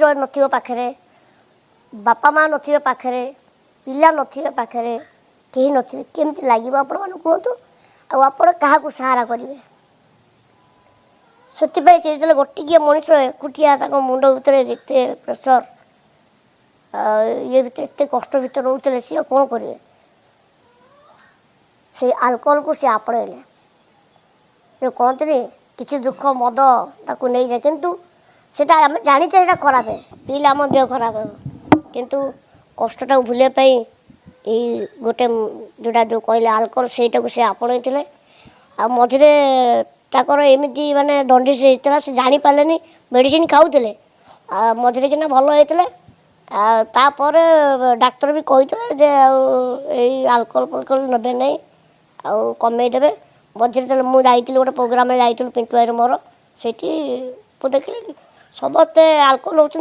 ନଥିବ ପାଖରେ, ବାପା ମା' ନଥିବେ ପାଖରେ, ପିଲା ନଥିବେ ପାଖରେ, କେହି ନଥିବେ, କେମିତି ଲାଗିବ ଆପଣମାନେ କୁହନ୍ତୁ? ଆଉ ଆପଣ କାହାକୁ ସାହାରା କରିବେ? ସେଥିପାଇଁ ସେ ଯେତେବେଳେ ଗୋଟିକିଆ ମଣିଷ, ଏକୁଟିଆ, ତାଙ୍କ ମୁଣ୍ଡ ଭିତରେ ଏତେ ପ୍ରେସର୍, ଇଏ ଭିତରେ ଏତେ କଷ୍ଟ ଭିତରେ ରହୁଥିଲେ, ସିଏ କ'ଣ କରିବେ? ସେଇ ଆଲକୋହଲକୁ ସେ ଆପଣେଇଲେ। ଯେଉଁ କହନ୍ତିନି, କିଛି ଦୁଃଖ ମଦ ତାକୁ ନେଇଯାଏ। କିନ୍ତୁ ସେଇଟା ଆମେ ଜାଣିଛେ ସେଇଟା ଖରାପ, ପିଇଲେ ଆମ ଦେହ ଖରାପ ହେବ, କିନ୍ତୁ କଷ୍ଟଟାକୁ ଭୁଲିବା ପାଇଁ ଏଇ ଗୋଟେ ଯେଉଁଟା ଯେଉଁ କହିଲେ ଆଲକୋହଲ, ସେଇଟାକୁ ସେ ଆପଣେଇଥିଲେ। ଆଉ ମଝିରେ ତାଙ୍କର ଏମିତି ମାନେ ଦଣ୍ଡିସ୍ ହେଇଥିଲା, ସେ ଜାଣିପାରିଲେନି, ମେଡ଼ିସିନ ଖାଉଥିଲେ, ଆଉ ମଝିରେ କିନା ଭଲ ହେଇଥିଲେ। ଆଉ ତାପରେ ଡାକ୍ତର ବି କହିଥିଲେ ଯେ ଆଉ ଏଇ ଆଲକୋହଲ ଫାଲକୋହଲ ନେବେ ନାହିଁ ଆଉ କମେଇ ଦେବେ। ମଝିରେ ଯେତେବେଳେ ମୁଁ ଯାଇଥିଲି, ଗୋଟେ ପ୍ରୋଗ୍ରାମରେ ଯାଇଥିଲୁ ପିଣ୍ଟୁ ଭାଇର ମୋର, ସେଇଠି ମୁଁ ଦେଖିଲି ସମସ୍ତେ ଆଲକୋହଲ ନେଉଛନ୍ତି।